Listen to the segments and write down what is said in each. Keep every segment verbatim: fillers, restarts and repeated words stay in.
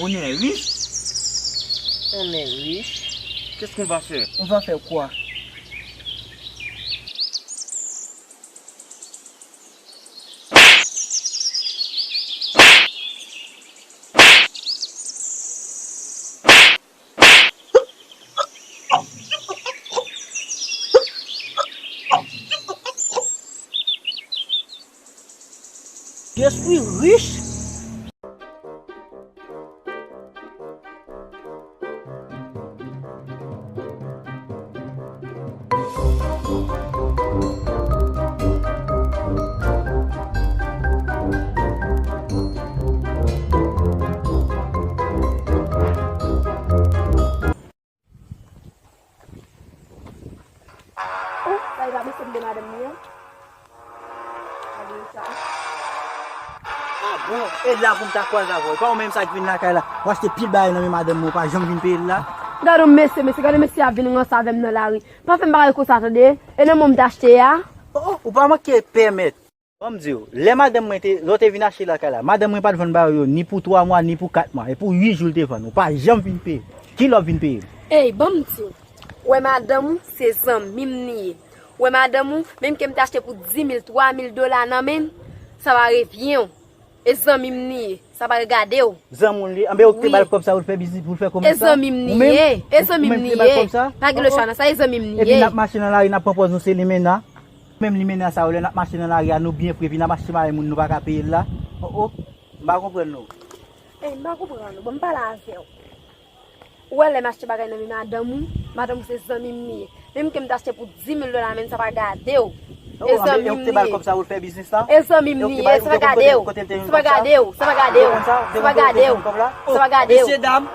On est riche. On est riche. Qu'est-ce qu'on va faire? On va faire quoi? Jespri rich. Oh, sa e pa mesye m de madanm li an? Gade sa. Ah bon, e la pou m ta kwaze avè w. E pa ou menm sa k vin lakay la, w achte pil bagay nan men madanm mwen, ou pa janm vin peye l la? Gade yon mesye, mesye, gade mesye ap vin ranse avè m nan lari. Pa fè m bagay konsa tande, e nan men w m t achte a. Oh, oh, ou pa manke pèmèt. Ban m di w, lè madanm mwen te, lè w te vin achte lakay la, madanm mwen pa t vann bagay yo ni pou twa mwa, ni pou kat mwa. E pou uit jou l te vann. Ou pa janm vin peye. Kilè w vin peye m? Ey, ban m di w. Ou wè madanm ou, se zanmi m li ye. Ou wè madanm ou, menm ke m te achte pou dis mil, twa mil dola nan men l, sa pa revyen w. E zanmi m li ye, sa pa regade w. Zanmi w li ye, anben ou k te ba l kòb sa pou l fè biznis, pou l fè komès sa? E zanmi m li ye, e zanmi m li ye. Pa gen lòt chwa nan sa, e zanmi m li ye. Epi n ap mache nan lari, n ap pran pòz nou se limena. Menm limena sa yo, lè n ap mache nan lari a, nou byen fre, epi n ap achte bagay moun nou pa ka peye l la. Oh, oh, m pa konprann nou. Ey, m pa konprann ou. Bon, m pale avè w. Ou wè lè m achte bagay nan men madanm ou, madanm ou se zanmi m li ye. Menm ke m t achte pou dis mil dola, men sa pa gade w. E zanmi m li ye. Ou te ba l kòb sa pou l fè biznis la? E zanmi m li ye, sa pa gade w. Sa pa gade w, sa pa gade w. Sa pa gade w, sa pa gade w. Sa pa gade w. Mesye dam,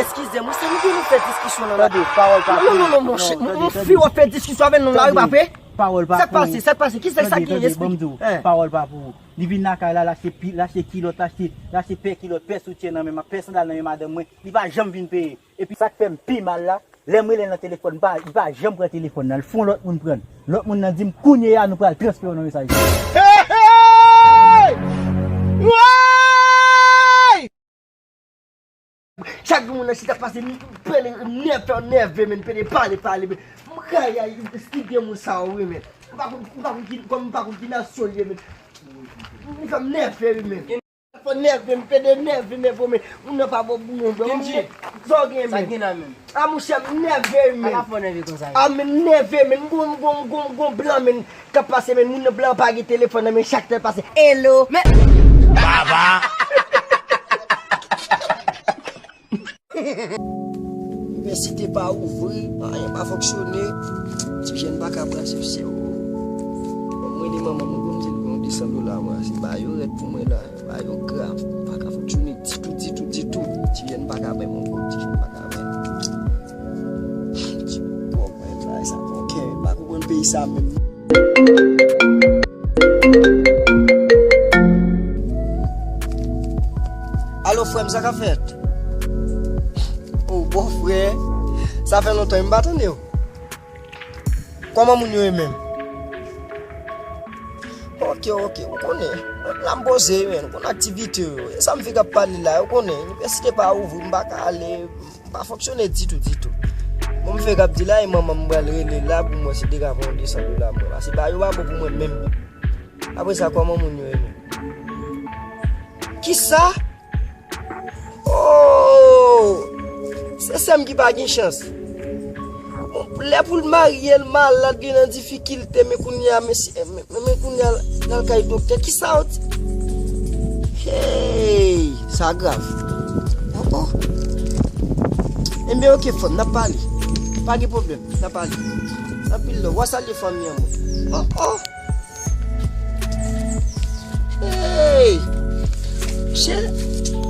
eskize m, wi, sa nou gen nou fè diskisyon nan la? Tande, pawòl pa pou. Non, non, non, monchè, mon fi, w ap fè diskisyon avè nou la, wi, papi. Pawòl pa pou. Sa k pase, sa k pase, ki sa, sa k gen, esplik? Tande, tande, ban m di w, pawòl pa pou. Li vin lakay la, l achte pi, l achte kilòt, l achte, l achte pè kilòt, pè soutyen nan men, pè sandal nan men madanm mwen. Li pa janm vin peye. Epi sa k fè m pi mal la, lè m rele l nan telefòn, li pa, li pa janm pran telefòn nan. L fè yon lòt moun pran l. Lòt moun nan di m, "Kounye a, nou pral transfere w nan mesaj." Hey, hey! Woy! Chak jou moun nan chita pase, m pale, nève, nève, men, pede pale, pale, men. M kay ay, si gen moun sa yo, wi, men. M pa konn, m pa konn ki, kòm m pa konn ki nasyon li ye, men. Li fè m nève, wi, men. Fò nève, m pede nève, nève, men. Moun nan pa bon bouyon, bro. Kendji, sa w gen, men? Sa gen la, men? A, monchè, m nève, wi, men. Ala fò nève konsa, a, men nève, men. M gon, m gon, m gon, m gon blan, men. K ap pase, men moun nan blan pa gen telefòn nan men, chak tan l pase, "Hello." Men baba. Inivèsite pa ouvri, anyen pa fonksyone. Ti jèn pa ka pran sipsye. Mwen li manman mwen, bon, m di l gon de san dola mwen, se ba yo rèd pou mwen la, ba yo gra, pa ka fonksyone ditou, ditou, ditou. Ti jèn pa ka bay mwen, bon, ti jèn pa ka bay. Ti pwòp, mwen, bagay sa pwòp. Kè, pa konprann peyi sa menm. Alo, frè m, sa k ap fèt? O, bòfrè, sa fè lontan m pa tande w. Kòman moun yo ye menm? Oke, oke, ou konnen. La m poze, men, ou konnen aktivite yo. E sa m fèk ap pale la, ou konnen. Inivèsite pa ouvri, m pa ka ale. M pa fonksyone ditou, ditou. Bon, m Fè k ap di la, e manman m pral rele la pou mwen si te ka pran yon de san dola mwen. Pase ba yo pa bon pou mwen menm. Apre sa, kòman moun yo ye menm? Kisa? Oh! Se sè m ki pa gen chans. Bon, lè pou l marye, l malad, li nan difikilte, men kounye a, men si, men, men kounye a, l al kay doktè. Kisa w di? Hey! Sa grav. Oh, oh. Enben, oke, fanm, n ap pale. Pa gen pwoblèm, n ap pale. Anpil love. W a salye fanmi an, mwen. Oh, oh. Hey! Chè,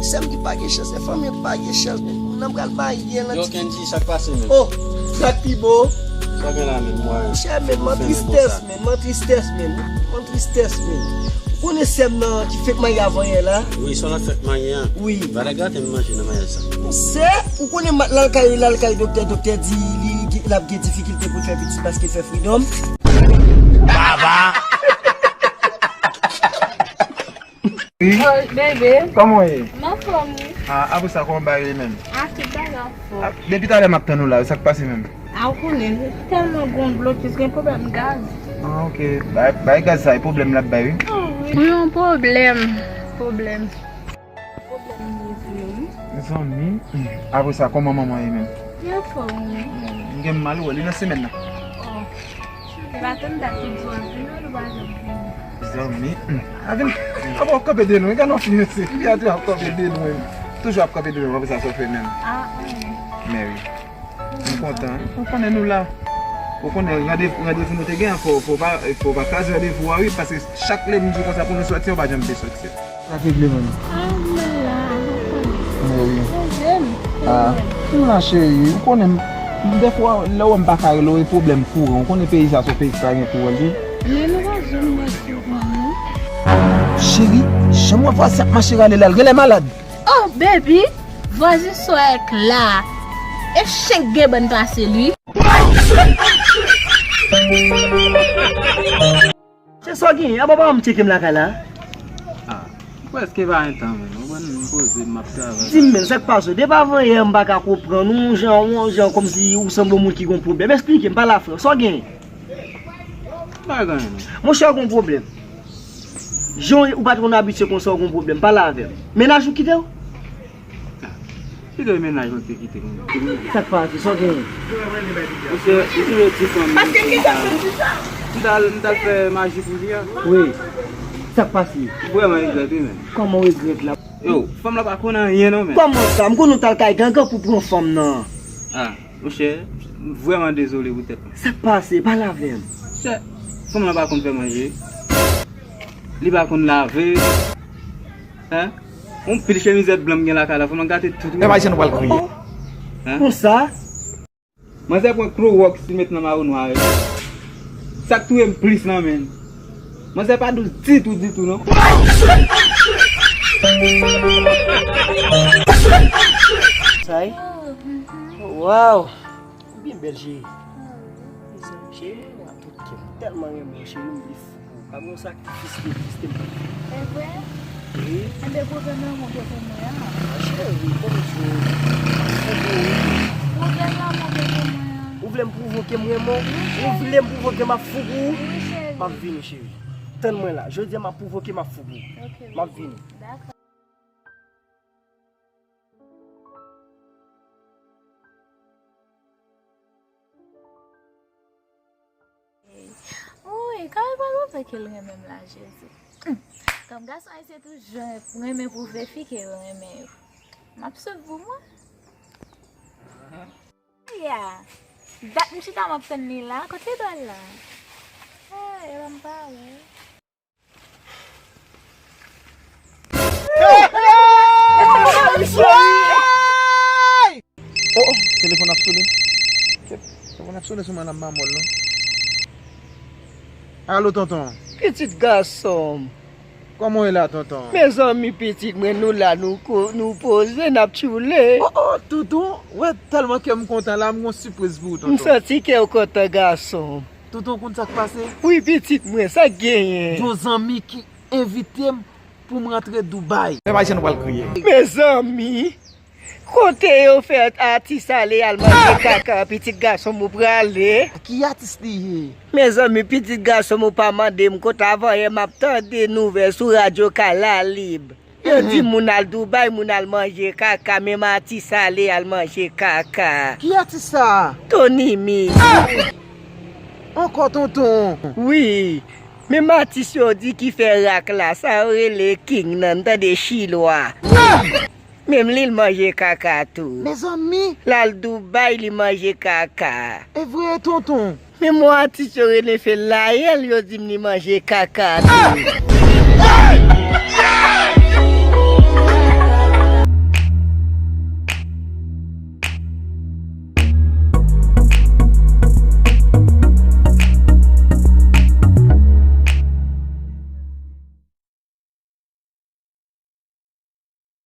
sè m ki pa gen chans, se fanmi an ki pa gen chans, men moun nan pral marye nan. Yo, ti Kenji, sa k pase, men? Oh, sa k pi bo? Sa gen la, men, mwen. Chè, men, mwen tristès, men, mwen tristès, men, mwen tristès, men. Ou konnen sè m nan ki fèk marye avanyè la? Wi, se yon lòt fèk marye an. Wi. Valè gate m manje nan maryaj sa. Sè, ou konnen m al kay, l al kay doktè, doktè di li, li, l ap gen difikilte pou l fè pitit paske l fè fridòm. Baba! Wi. Oh, bebe. Kòman w ye? M anfòm, wi. Ah, apre sa, kòman bagay yo ye menm? Ah, tout bagay anfòm. Ah, depi talè m ap tann ou la, sa k pase menm? Ah, ou konnen, tèlman gon blokis, gen pwoblèm gaz. Ah, ok. Bay, bay gaz sa, e pwoblèm l ap bay, wi. Oh, wi. Wi, yon pwoblèm. Pwoblèm. Pwoblèm bezwen, wi. Mezanmi, apre sa, kòman manman ye menm? Li anfòm, wi. M gen mal wè li nan semèn nan. Oh. Li pa tann dat pou di w ap vini, wi, li pa janm vini. Zanmi, a vin, a bon, w ap kanpe de lwen, gade yon fi mesye, fi a di w ap kanpe de lwen. Toujou ap kanpe de lwen, w ap sa sou fè menm. Ah, anyen. Men wi. M kontan, wi. Ou konnen nou la. Ou konnen randevou, randevou nou te gen, fò, fò pa, fò pa kraze randevou a, wi, paske chak lè m di w konsa pou nou sòti, ou pa janm vle sòti. Sa k regle menm? Ah, m la, m ap tann. Mwen wi. Pwoblèm. Ah, m la cheri, ou konnen m, m dèfwa lè w wè m pa ka rele w, e pwoblèm kouran. Ou konnen peyi sa se yon peyi ki pa gen kouran tou. Men nou pa janm wè kouran, non. Cheri, jan m wè vwazen ap mache rale la, l genlè malad. Oh, baby, vwazen sa w wè k la. E chen k gen bann pase l, wi. Se sa w genyen? Apa pa janm tcheke m lakay la? Ah, m prèske pa gen tan, menm. Ou konn m poze, m ap travay. Di m, menm, sa k pase w? Depi avanyè, m pa ka konprann ou, yon jan, yon jan kòmsi ou sanble yon moun ki gon pwoblèm. Eksplike m, pale a frè w. Sa w genyen? Pa gen anyen, non. Monchè, w gon pwoblèm. Jan w ye, ou pa t konn abitye konsa, w gon pwoblèm. Pale avè m. Mennaj ou kite w? Kite mennaj mwen te kite m. Sa k pase? Sa w genyen? Monchè, ou te wè ti fanm nan. M t al, m t al fè maji pou li a. Wi. Sa k pase? M vrèman regrèt wi, men. Kòman w regrèt la? Yo, fanm lan pa konn anyen non, men. Kòman sa? M konnen w t al kay gangan pou pran fanm nan. Ah, monchè, m vrèman dezole poutèt mwen. Sa k pase? Pale avè m. Monchè, fanm lan pa konn fè manje. Li pa konn lave. Hein? Yon pil chemizèt blan m gen lakay la, fanm nan gate tout wi. Pèp Ayisyen nou pral kriye. Hein? Konsa? Manzè pran klowòks li met nan mawo nwa yo. Sa k touye m plis nan men. Manzè pa dous ditou, ditou non. Sa ye? Waw! Ou byen bèl, cheri. Mezanmi, cheri, mwen renmen w ak tout kè m. Tèlman renmen w, cheri, m vle fou pou ou. Pa gen yon sakrifis ki egziste m p ap fè. E vre? Wi. Enben, pwoblèm lanmou gen pou mwen an. Ah, cheri, kòm w di w, m ap fou pou ou, wi. Pwoblèm lanmou gen pou mwen an. Ou vle m pwouvoke m renmen w? Wi, cheri. Ou vle m pwouvoke m ap fou pou ou? Wi, cheri. M ap vini, cheri. Tann mwen la. Jodi a, m ap pwouvoke, m ap fou pou ou. Ok, bebe. M ap vini. Dakò. Woy, kòman l pral pwouve ke l renmen m la, Jezi? Hum. Kòm gason ayisyen toujou renmen pwouve fi ke yo renmen yo. M ap swiv pou mwen. Ya. Dat m chita m ap tann li la. Kote l pral la? Hey, e pa m pa wè. Oh, oh, telefòn ap sone. Telefòn ap sone sou mwen la, m pa mòl non. Alo, tonton. Pitit gason m. Kòman w ye la, tonton? Mezanmi, pitit mwen, nou la, nou ko-, nou poze, n ap tchoule. Oh, oh, tonton, wè tèlman kè m kontan la, m gon sipriz pou ou, tonton. M santi kè w kontan, gason m. Tonton, konn sa k pase? Wi, pitit mwen, sa k genyen? Yon zanmi ki envite m pou m rantre Dubai. Pèp Ayisyen nou pral kriye. Mezanmi, Kote yo fè atis ale al manje kaka, pitit gason m ou prale? Ki atis li ye? Mezanmi, pitit gason m ou pa mande m kote, avanyè m ap tande nouvèl sou radyo Kalalib. Yo di moun al Dubai, moun al manje kaka, menm atis ale al manje kaka. Ki atis sa? Tony Mix. Ankò tonton. Wi, menm atis yo di ki fè rak la, sa yo rele King nan, m tande chilwa. Menm li l manje kaka tou. Mezanmi. L al Dubai, li manje kaka. E vre tonton? Menm yon atis yo rele Felayèl, yo di m li manje kaka tou.